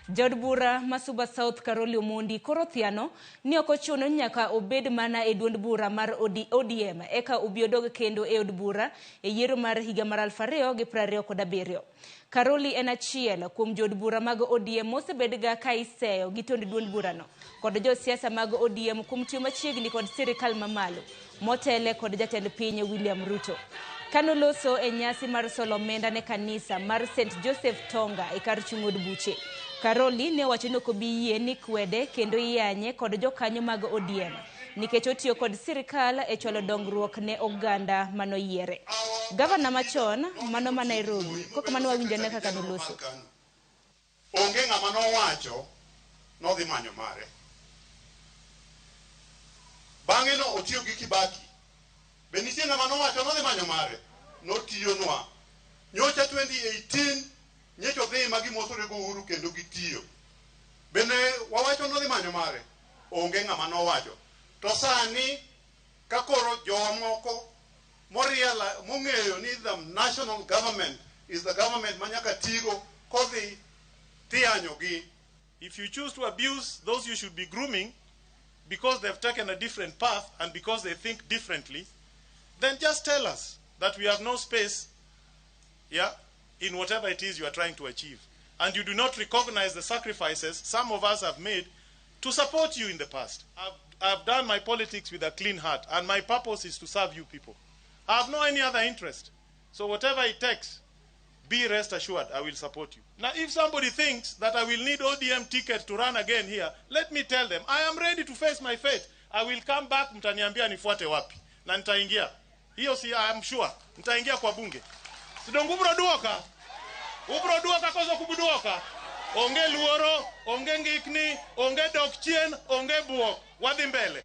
Jaod bura ma Suba South Caroli Omondi koro thiano ni ok ochuno ni nyaka obed mana e duond bura mar ODM eka obi odog kendo e od bura e yiero mar higa mar 2027. Caroli en achiel kuom jood bura mag ODM mosebedga ka iseyo gi tond duond burano kod josiasa mag ODM kuom tiyo machiegni kod sirikal mamalo motele kod jatend piny William Ruto. Kanoloso e nyasi mar solo omenda ne kanisa mar St Joseph Tonga e kar chung' od buche. Caroli ne owacho ni ok obi yie ni kwede kendo iyanye kod jokanyo mag ODM nikech otiyo kod sirikal e chwalo dongruok ne oganda manoyiere. Gavana machon mano ma Nairobi, kokamano wawinjo ane kaka noloso. Onge ng'ama nowacho nodhi manyo mare. Bang'e no otiyo gi Kibaki. Be nitie ng'ama nowacho nodhi manyo mare? Notiyonwa. Nyocha 2018 nyocha odhi ma gimosore go Uhuru kendo gitiyo. Bende wawacho nodhi manyo mare? Onge ng'ama nowacho. To sani ka koro jowa moko mong'eyo ni the national government is the government ma nyaka tigo kodhi tiyanyogi. If you choose to abuse those you should be grooming because they've taken a different path and because they think differently, then just tell us that we have no space, yeah, in whatever it is you are trying to achieve. And you do not recognize the sacrifices some of us have made to support you in the past. I've done my politics with a clean heart, and my purpose is to serve you people. I have no any other interest. So whatever it takes, be rest assured I will support you. Now, if somebody thinks that I will need ODM ticket to run again here, let me tell them, I am ready to face my fate. I will come back, mtaniambia nifuate wapi. Na nitaingia. Hiyo si, I am sure. Nitaingia kwa bunge. Si donge ubro duoka. Ubro duoka koso kubuduoka. Onge luoro, onge ngikni, onge dok chien, onge buok. Wadhi mbele.